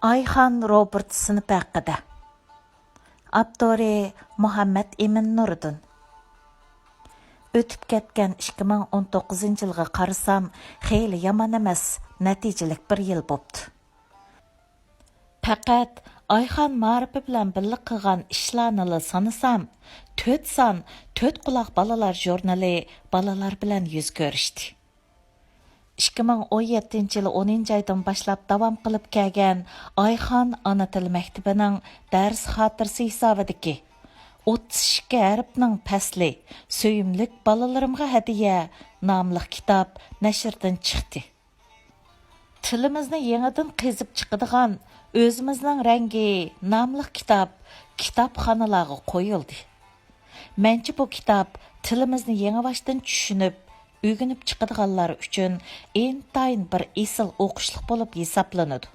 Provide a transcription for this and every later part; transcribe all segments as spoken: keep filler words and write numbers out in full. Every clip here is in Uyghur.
ئايخان روبوت سىنىپى ھەققىدە. ئاپتورى مۇھەممەت ئىمىن نۇردىن. ئۆتۈپ كەتكەن ئىككى مىڭ ئون توققۇزىنچى يىلغا قارىسام، خېلى يامان ئەمەس، نەتىجىلىك بىر يىل بوپتۇ. پەقەت ئايخان مائارىپى بىلەن بىللە قىلغان ئىشلارنىلا سانىسام، تۆت سان تۆت قۇلاق بالىلار ژۇرنىلى بالىلار بىلەن يۈز كۆرۈشتى. ئىككى مىڭ ئون يەتتىنچى يىل ئونىنچى ئايدىن باشلاپ داۋام قىلىپ كەلگەن ئايخان ئانا تىل مەكتىپىنىڭ دەرس خاتىرىسى ھېسابىدىكى ئوتتۇز ئىككى ھەرپنىڭ پەسلى، سۆيۈملۈك بالىلىرىمغا ھەدىيە ناملىق كىتاب نەشردىن چىقتى. تىلىمىزنى يېڭىدىن قېزىپ چىقىدىغان ئۆزىمىزنىڭ رەڭگى ناملىق كىتاب كىتابخانىلارغا قويۇلدى. مەنچە بۇ كىتاب تىلىمىزنى يېڭىباشتىن چۈشىنىپ، ئۆگىنىپ چىقىدىغانلار ئۈچۈن ئىنتايىن بىر ئېسىل ئوقۇشلۇق بولۇپ ھېسابلىنىدۇ.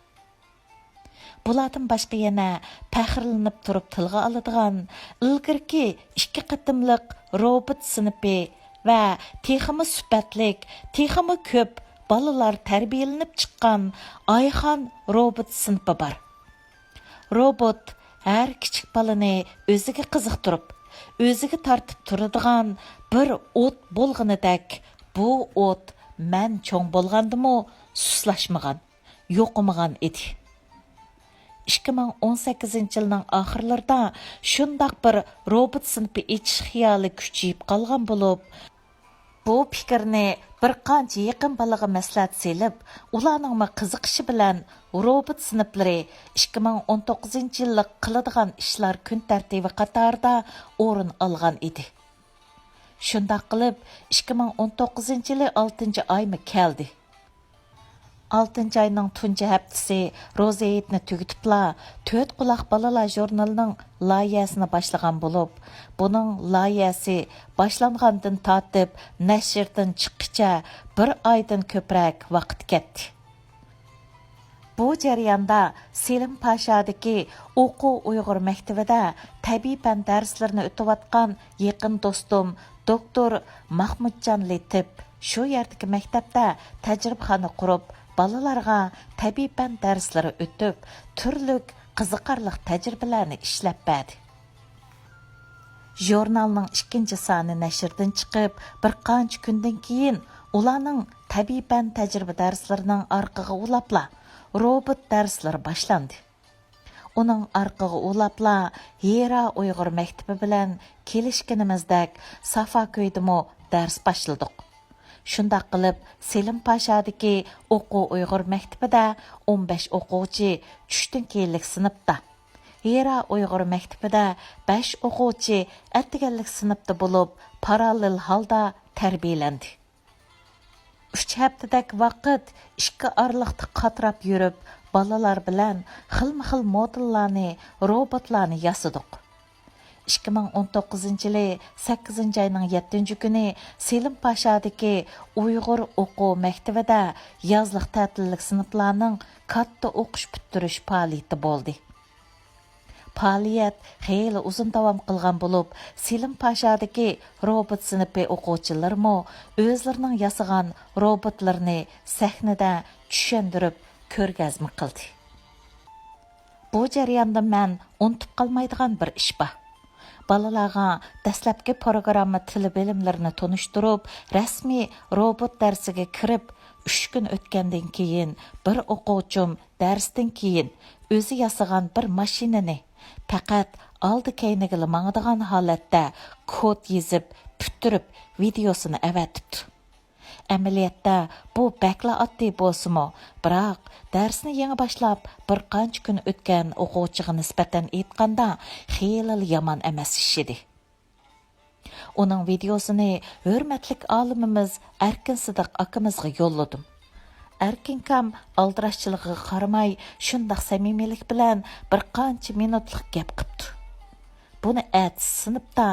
بۇلاردىن باشقا يەنە پەخىرلىنىپ تۇرۇپ تىلغا ئالىدىغان ئىلگىرىكى ئىككى قېتىملىق روبوت سىنىپى ۋە تېخىمۇ سۈپەتلىك، تېخىمۇ كۆپ بالىلار تەربىيەلىنىپ چىققان ئايخان روبوت سىنىپى بار. روبوت ھەر كىچىك بالىنى ئۆزىگە قىزىقتۇرۇپ، ئۆزىگە تارتىپ تۇرىدىغان بىر ئوت بولغىنىدەك، بۇ ئوت مەن چوڭ بولغاندىمۇ سۇسلاشمىغان، يوقىمىغان ئىدى. ئىككى مىڭ ئون سەككىزىنچى يىلنىڭ ئاخىرلىرىدا شۇنداق بىر روبوت سىنىپى ئېچىش خىيالى كۈچىيىپ قالغان بولۇپ، بۇ پىكىرنى بىر قانچە يېقىن بالىغا مەسلىھەت سېلىپ، ئۇلارنىڭمۇ قىزىقىشى بىلەن روبوت سىنىپلىرى ئىككى مىڭ ئون توققۇزىنچى يىللىق قىلىدىغان ئىشلار كۈن تەرتىپى قاتارىدا ئورۇن ئالغان ئىدى. شۇنداق قىلىپ، ئىككى مىڭ ئون توققۇزىنچى يىلى ئالتىنچى ئايمۇ كەلدى. ئالتىنچى ئاينىڭ تۇنجى ھەپتىسى روزا ھېيتنى تۈگىتىپلا، تۆت قۇلاق بالىلار ژۇرنىلىنىڭ لايىھەسىنى باشلىغان بولۇپ، بۇنىڭ لايىھەسى باشلانغاندىن تارتىپ نەشردىن چىققىچە بىر ئايدىن كۆپرەك ۋاقىت كەتتى. بۇ جەرياندا سېلىم پاشادىكى ئوقۇ ئۇيغۇر مەكتىۋىدە تەبىئىي پەن دەرسلىرىنى ئۆتۈۋاتقان يېقىن دوستۇم دوكتور ماخمۇتجان لېتىپ شۇ يەردىكى مەكتەپتە تەجرىبىخانا قۇرۇپ، بالىلارغا تەبىئىي پەن دەرسلىرى ئۆتۈپ، تۈرلۈك قىزىقارلىق تەجرىبىلەرنى ئىشلەپ بەردى. ژۇرنالنىڭ ئىككىنچى سانى نەشردىن چىقىپ، بىر قانچە كۈندىن كېيىن ئۇلارنىڭ تەبىئىي پەن تەجرىبە دەرسلىرىنىڭ ئارقىغا ئۇلاپلا روبوت دەرسلىرى باشلاندى. ئۇنىڭ ئارقىغا ئۇلاپلا ھىرا ئۇيغۇر مەكتىپى بىلەن كېلىشكىنىمىزدەك سافا كۆيدىمۇ دەرس باشلىدۇق. شۇنداق قىلىپ، سېلىم پاشادىكى ئوقۇ ئۇيغۇر مەكتىپىدە ئون بەش ئوقۇغۇچى چۈشتىن كېيىنلىك سىنىپتا، ھىرا ئۇيغۇر مەكتىپىدە بەش ئوقۇغۇچى ئەتىگەنلىك سىنىپتا بولۇپ، پاراللېل ھالدا تەربىيەلەندى. ئۈچ ھەپتىدەك ۋاقىت ئىككى ئارىلىقتا قاتراپ يۈرۈپ، بالىلار بىلەن خىلمۇ خىل مودېللارنى، روبوتلارنى ياسىدۇق. ئىككى مىڭ ئون توققۇزىنچى يىلى سەككىزىنچى ئاينىڭ يەتتىنچى كۈنى سېلىم پاشادىكى ئۇيغۇر ئوقۇ مەكتىۋىدە يازلىق تەتىللىك سىنىپلارنىڭ كاتتا ئوقۇش پۈتتۈرۈش پائالىيىتى بولدى. پائالىيەت خېلى ئۇزۇن داۋام قىلغان بولۇپ، سېلىم پاشادىكى روبوت سىنىپى ئوقۇغۇچىلىرىمۇ ئۆزلىرىنىڭ ياسىغان روبوتلىرىنى سەھنىدە چۈشەندۈرۈپ كۆرگەزمە قىلدى. بۇ جەرياندا مەن ئۇنتۇپ قالمايدىغان بىر ئىش بار. بالىلارغا دەسلەپكى پروگرامما تىلى بىلىملىرىنى تونۇشتۇرۇپ، رەسمىي روبوت دەرسىگە كىرىپ، ئۈچ كۈن ئۆتكەندىن كېيىن بىر ئوقۇغۇچىم دەرستىن كېيىن ئۆزى ياسىغان بىر ماشىنىنى پەقەت ئالدى كەينىگىلا ماڭىدىغان ھالەتتە كود يېزىپ پۈتتۈرۈپ ۋىدېئوسىنى ئەۋەتىپتۇ. ئەمەلىيەتتە بۇ بەكلا ئاددىي بولسىمۇ، بىراق دەرسنى يېڭى باشلاپ بىر قانچە كۈن ئۆتكەن ئوقۇغۇچىغا نىسبەتەن ئېيتقاندا خېلىلا يامان ئەمەس ئىش ئىدى. ئۇنىڭ ۋىدېئوسىنى ھۆرمەتلىك ئالىمىمىز ئەركىن سىدىق ئاكىمىزغا يوللىدىم. ئەركىنكام ئالدىراشچىلىقىغا قارىماي، شۇنداق سەمىمىيلىك بىلەن بىر قانچە مىنۇتلۇق گەپ قىپتۇ. بۇنى ئەتىسى سىنىپتا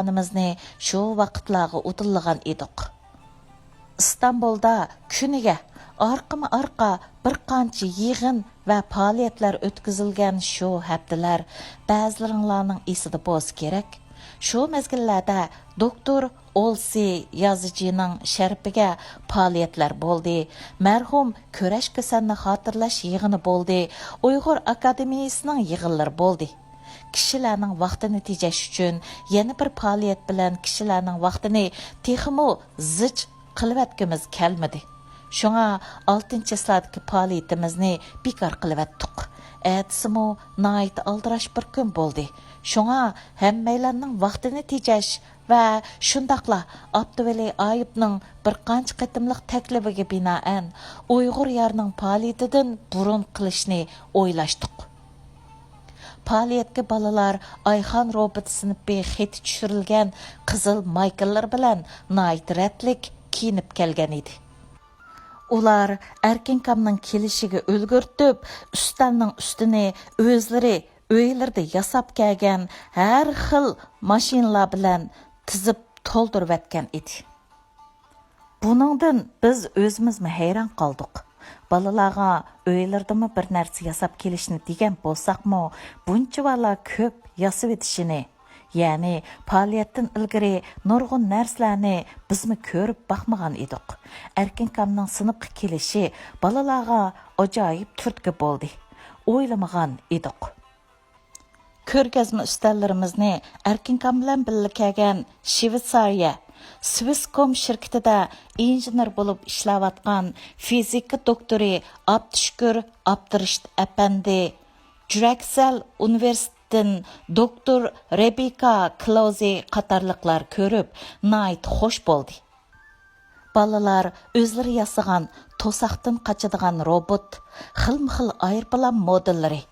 جانىمىزنى شۇ ۋاقىتلارغا ئۇدۇللىغان ئىدۇق. ئىستانبۇلدا كۈنىگە ئارقىمۇ ئارقا بىر قانچە يىغىن ۋە پائالىيەتلەر ئۆتكۈزۈلگەن شۇ ھەپتىلەر بەزىلىرىڭلارنىڭ ئېسىدە بولسا كېرەك. شۇ مەزگىللەردە دوكتور ئولسى يازىجىنىڭ شەرىپىگە پائالىيەتلەر بولدى. مەرھۇم كۈرەش كۈسەننى خاتىرىلەش يىغىنى بولدى. ئۇيغۇر ئاكادېمىيىسىنىڭ يىغىنلىرى بولدى. كىشىلەرنىڭ ۋاقتىنى تېجەش ئۈچۈن يەنە بىر پائالىيەت بىلەن كىشىلەرنىڭ ۋاقتىنى تېخىمۇ زىچ قىلىۋەتكۈمىز كەلمىدى. شۇڭا ئالتىنچى چىسلادىكى پائالىيىتىمىزنى بىكار قىلىۋەتتۇق. ئەتىسىمۇ ناھايىتى ئالدىراش بىر كۈن بولدى. شۇڭا ھەممەيلەننىڭ ۋاقتىنى تېجەش ۋە شۇنداقلا ئابدۇۋەلى ئايۇپنىڭ بىر قانچە قېتىملىق تەكلىپىگە بىنائەن، ئۇيغۇر يارنىڭ پائالىيىتىدىن بۇرۇن قىلىشنى ئويلاشتۇق. پائالىيەتكە بالىلار ئايخان روبوت سىنىپى خېتى چۈشۈرۈلگەن قىزىل مايكىلىرى بىلەن ناھايىتى رەتلىك كىيىنىپ كەلگەن ئىدى. ئۇلار ئەركىنكامنىڭ كېلىشىگە ئۈلگۈرتۈپ، ئۈستەلنىڭ ئۈستىنى ئۆزلىرى ئۆيلىرىدە ياساپ كەلگەن ھەر خىل ماشىنىلار بىلەن تىزىپ تولدۇرۇۋەتكەن ئىدى. بۇنىڭدىن بىز ئۆزىمىزمۇ ھەيران قالدۇق. بالىلارغا ئۆيلىرىدىمۇ بىر نەرسە ياساپ كېلىشنى دېگەن بولساقمۇ، بۇنچىۋالا كۆپ ياسىۋېتىشىنى، يەنى پائالىيەتتىن ئىلگىرى نۇرغۇن نەرسىلەرنى بىزمۇ كۆرۈپ باقمىغان ئىدۇق. ئەركىنكامنىڭ سىنىپقا كېلىشى بالىلارغا ئاجايىپ تۈرتكە بولدى. ئويلىمىغان ئىدۇق. كۆرگەزمە ئۈستەللىرىمىزنى ئەركىنكام بىلەن بىللە كەلگەن شىۋېتسارىيە سۋىسكوم شىركىتىدە ئىنژېنېر بولۇپ ئىشلەۋاتقان فىزىكا دوكتورى ئابدۇشۈكۈر ئابدۇرېشىت ئەپەندى، جۈرەكسەل ئۇنىۋېرسىتېتىدىن دوكتور رېبېكا كلوزى قاتارلىقلار كۆرۈپ ناھايىتى خوش بولدى. بالىلار ئۆزلىرى ياسىغان توساقتىن قاچىدىغان روبوت، خىلمۇ خىل ئايروپىلان مودېللىرى،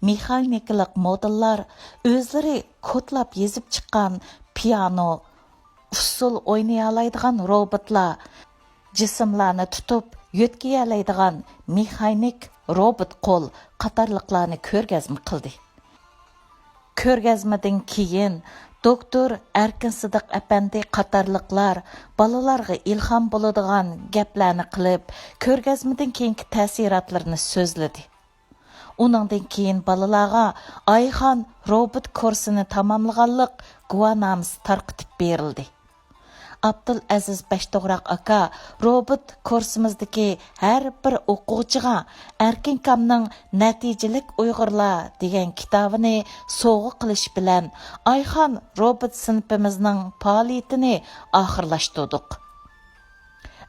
مېخانىكىلىق مودېللار، ئۆزلىرى كودلاپ يېزىپ چىققان پىيانو، ئۇسسۇل ئوينىيالايدىغان روبوتلار، جىسىملارنى تۇتۇپ يۆتكىيەلەيدىغان مېخانىك روبوت قول قاتارلىقلارنى كۆرگەزمە قىلدى. كۆرگەزمىدىن كېيىن دوكتور ئەركىن سىدىق ئەپەندى قاتارلىقلار بالىلارغا ئىلھام بولىدىغان گەپلەرنى قىلىپ، كۆرگەزمىدىن كېيىنكى تەسىراتلىرىنى سۆزلىدى. ئۇنىڭدىن كېيىن بالىلارغا ئايخان روبوت كۇرسىنى تاماملىغانلىق گۇۋاھنامىسى تارقىتىپ بېرىلدى. ئابدۇلئەزىز بەشتوغراق ئاكا روبوت كۇرسىمىزدىكى ھەر بىر ئوقۇغۇچىغا ئەركىنكامنىڭ نەتىجىلىك ئۇيغۇرلار دېگەن كىتابىنى سوۋغا قىلىش بىلەن ئايخان روبوت سىنىپىمىزنىڭ پائالىيىتىنى ئاخىرلاشتۇردۇق.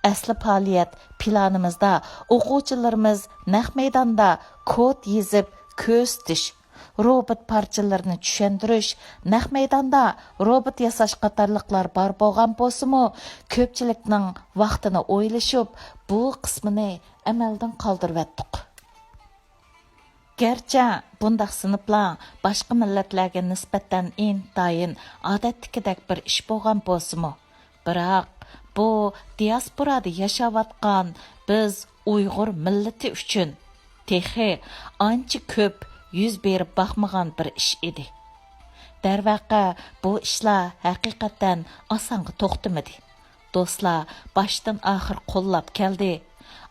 ئەسلى پائالىيەت پىلانىمىزدا ئوقۇغۇچىلىرىمىز نەق مەيداندا كود يېزىپ كۆرسىتىش، روبوت پارچىلىرىنى چۈشەندۈرۈش، نەق مەيداندا روبوت ياساش قاتارلىقلار بار بولغان بولسىمۇ، كۆپچىلىكنىڭ ۋاقتىنى ئويلىشىپ، بۇ قىسمىنى ئەمەلدىن قالدۇرۇۋەتتۇق. گەرچە بۇنداق سىنىپلار باشقا مىللەتلەرگە نىسبەتەن ئىنتايىن ئادەتتىكىدەك بىر ئىش بولغان بولسىمۇ، بىراق بۇ دىياسپورادا ياشاۋاتقان بىز ئۇيغۇر مىللىتى ئۈچۈن تېخى ئانچە كۆپ يۈز بېرىپ باقمىغان بىر ئىش ئىدى. دەرۋەقە، بۇ ئىشلار ھەقىقەتەن ئاسانغا توختىمىدى. دوستلار باشتىن ئاخىر قوللاپ كەلدى.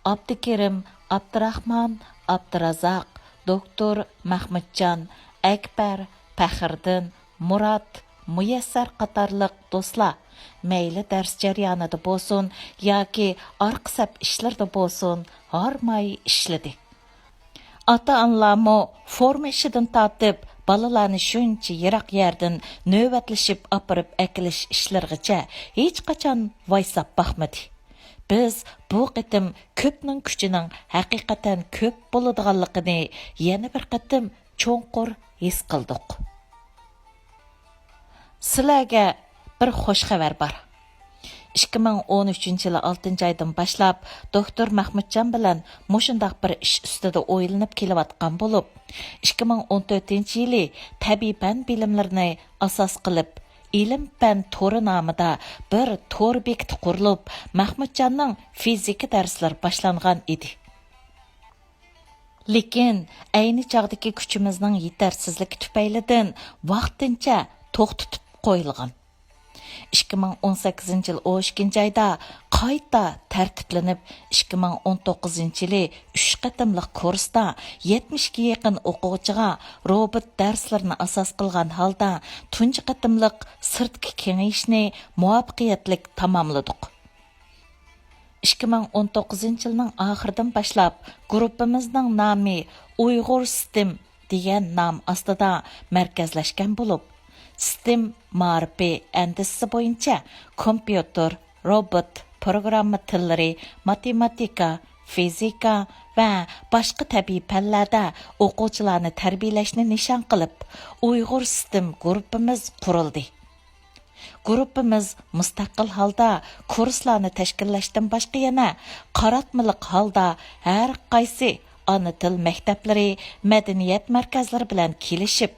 ئابدۇكېرىم، ئابدۇراخمان، ئابدۇرازاق، دوكتور مەخمۇتجان، ئەكبەر، پەخرىدىن، مۇرات، مۇيەسسەر قاتارلىق دوستلار مەيلى دەرس جەريانىدا بولسۇن ياكى ئارقا سەپ ئىشلىرىدا بولسۇن ھارماي ئىشلىدى. ئاتا-ئانىلارمۇ فورما ئىشىدىن تارتىپ بالىلارنى شۇنچە يىراق يەردىن نۆۋەتلىشىپ ئاپىرىپ ئەكېلىش ئىشلىرىغىچە ھېچقاچان ۋايساپ باقمىدى. بىز بۇ قېتىم كۆپنىڭ كۈچىنىڭ ھەقىقەتەن كۆپ بولىدىغانلىقىنى يەنە بىر قېتىم چوڭقۇر ھېس قىلدۇق. سىلەرگە بىر خوش خەۋەر بار. ئىككى مىڭ ئون ئۈچىنچى يىلى ئالتىنچى ئايدىن باشلاپ دوكتور مەخمۇتجان بىلەن مۇشۇنداق بىر ئىش ئۈستىدە ئويلىنىپ كېلىۋاتقان بولۇپ، ئىككى مىڭ ئون تۆتىنچى يىلى تەبىئىي پەن بىلىملىرىنى ئاساس قىلىپ، ئىلىم پەن تورى نامىدا بىر تور بېكىتى قۇرۇلۇپ، مەخمۇتجاننىڭ فىزىكا دەرسلىرى باشلانغان ئىدى. لېكىن ئەينى چاغدىكى كۈچىمىزنىڭ يېتەرسىزلىكى تۈپەيلىدىن ۋاقتىنچە توختىتىپ قويۇلغان. ئىككى مىڭ ئون سەككىزىنچى يىل ئون ئىككىنچى ئايدا قايتا تەرتىپلىنىپ، ئىككى مىڭ ئون توققۇزىنچى يىلى ئۈچ قېتىملىق كۇرستا يەتمىشكە يېقىن ئوقۇغۇچىغا روبوت دەرسلىرىنى ئاساس قىلغان ھالدا تۇنجى قېتىملىق سىرتقى كېڭىيىشنى مۇۋەپپەقىيەتلىك تاماملىدۇق. ئىككى مىڭ ئون توققۇزىنچى يىلنىڭ ئاخىرىدىن باشلاپ گۇرۇپپىمىزنىڭ نامى ئۇيغۇر ستېم دېگەن نام ئاستىدا مەركەزلەشكەن بولۇپ، ستېم مائارىپى ئەندىزىسى بويىچە كومپيۇتېر، روبوت، پروگرامما تىللىرى، ماتېماتىكا، فىزىكا ۋە باشقا تەبىئىي پەنلەردە ئوقۇغۇچىلارنى تەربىيەلەشنى نىشان قىلىپ، ئۇيغۇر ستېم گۇرۇپپىمىز قۇرۇلدى. گۇرۇپپىمىز مۇستەقىل ھالدا كۇرسلارنى تەشكىللەشتىن باشقا يەنە قاراتمىلىق ھالدا ھەر قايسى ئانا تىل مەكتەپلىرى، مەدەنىيەت مەركەزلىرى بىلەن كېلىشىپ،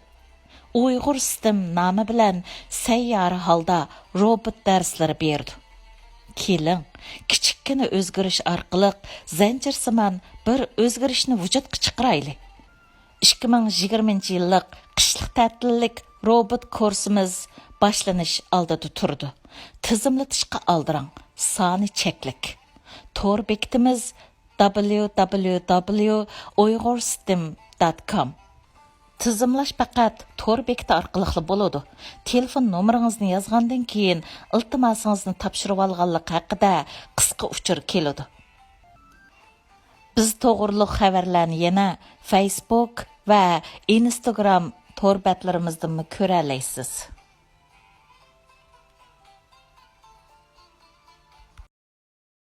ئۇيغۇر ستېم نامى بىلەن سەييارە ھالدا روبوت دەرسلىرى بېرىدۇ. كېلىڭ، كىچىككىنە ئۆزگىرىش ئارقىلىق زەنجىرسىمان بىر ئۆزگىرىشنى ۋۇجۇدقا چىقىرايلى. ئىككى مىڭ يىگىرمىنچى يىللىق قىشلىق تەتىللىك روبوت كۇرسىمىز باشلىنىش ئالدىدا تۇرىدۇ. تىزىملىتىشقا ئالدىراڭ، سانى چەكلىك. تور بېكىتىمىز دابليۇ دابليۇ دابليۇ ئۇيغۇر ستېم دات كوم. تىزىملاش پەقەت تور بېكىتى ئارقىلىقلا بولىدۇ. تېلېفون نومۇرىڭىزنى يازغاندىن كېيىن ئىلتىماسىڭىزنى تاپشۇرۇۋالغانلىق ھەققىدە قىسقا ئۇچۇر كېلىدۇ. بىز توغرۇلۇق خەۋەرلەرنى يەنە فەيسبۇك ۋە ئىنستاگرام تور بەتلىرىمىزدىنمۇ كۆرەلەيسىز.